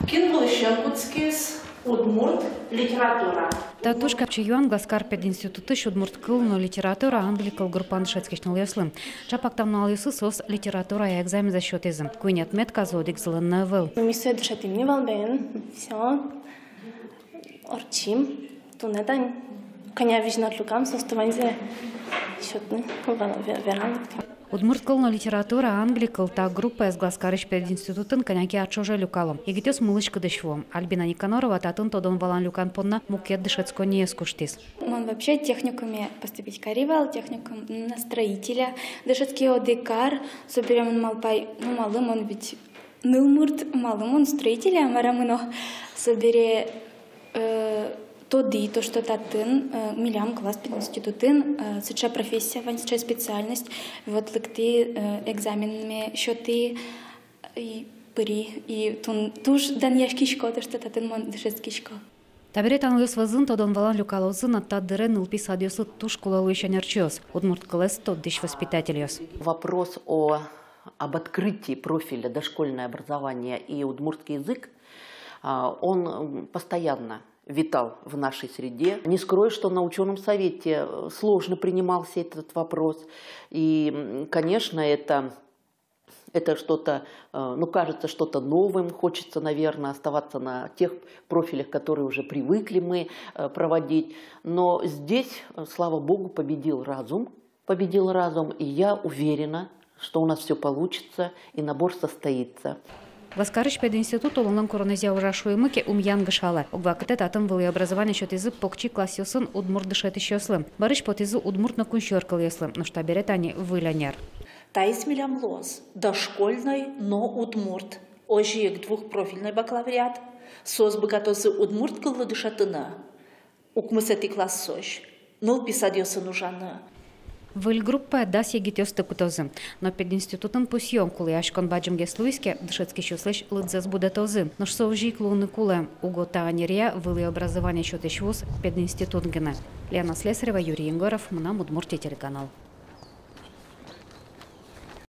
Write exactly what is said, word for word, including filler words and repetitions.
Кин вылысен кутскиз удмурт литература? Та туж капчи юан Глазкар пединститутысь удмурт кыл но литература, англи кыл группаын дышетскись нылъёслы. Чапак та нуналъёсы соос литературая экзамензэс сётӥзы. Куинь отметказы одӥгзылэн но ӧвӧл. Ну, ми сое дышетӥм ни вал бен, всё. Ортчим. Туннэ тань кӧня визьнод люкам, соосты ваньзэ сётыны вал, ве-, вераны лыктӥм. Удмурт кыл но литература, англи кыл — та группаез Глазкарысь пединститутын кӧня ке ар ӵоже люкало. Егитъёс мылысь-кыдысь вуо. Альбина Никанорова татын тодон-валан люкан понна мукет дышетсконниез куштӥз. Мон вообще техникуме поступить кари вал, техникум на строителя. Дышетски одӥг ар, собере мон малпай, ну, малы мон ведь нылмурт, малы мон строителя, мар-а мыно. Собере, э, тодӥ то, что татын, э, милям Глаз пединститутын, э, сыӵе профессия вань, сыӵе специальность. Вот лыктӥ, э, экзаменме сётӥ и пыри, и тун-, туж данъяськисько то, что татын мон дышетскисько. Табере та нылъёс вӧзын тодон-валан люкалозы на та дыре нылпи садъёслы туж кулэ луись ӧнерчиос, удмурт кылэз тодӥсь воспитательёс. Вопрос о, об открытии профиля дошкольное образование и удмуртский язык, а, он, м, постоянно витал в нашей среде. Не скрою, что на учёном совете, э, сложно принимался этот вопрос. И, м, конечно, это Это что-то, э, ну, кажется что-то новым, хочется, наверное, оставаться на тех профилях, которые уже привыкли мы, э, проводить. Но здесь, э, слава богу, победил разум, победил разум, и я уверена, что у нас всё получится, и набор состоится. Глазкарысь пединститут улонлэн куронэзъя ужа шуимы ке, ум янгышалэ. Уг вакытэ татын вылӥ образование сётӥзы покчи классъёсын удмурт дышетӥсьёслы. Бӧрысь потӥзы удмурт но кунсьӧр кылъёслы, нош табере тани выль ӧнер. Таиз милям луоз дошкольной но удмурт. Озьы ик двухпрофильной бакалавриат. Соос быгатозы удмурт кыллы дышетыны укмысэтӥ классозь, нылпи садъёсын ужаны. Выль группае дас егитъёсты кутозы. Но пединститутын пусъё: кулэяськон бадӟымгес луиз ке, дышетскисьёслэсь лыдзэс будэтозы. Нош со озьы ик луыны кулэ. Уго та ӧнеръя вылӥ образование сётӥсь вуз пединститут гинэ. Лена Слесарева, Юрий Егоров, «Мынам Удмуртие» телеканал.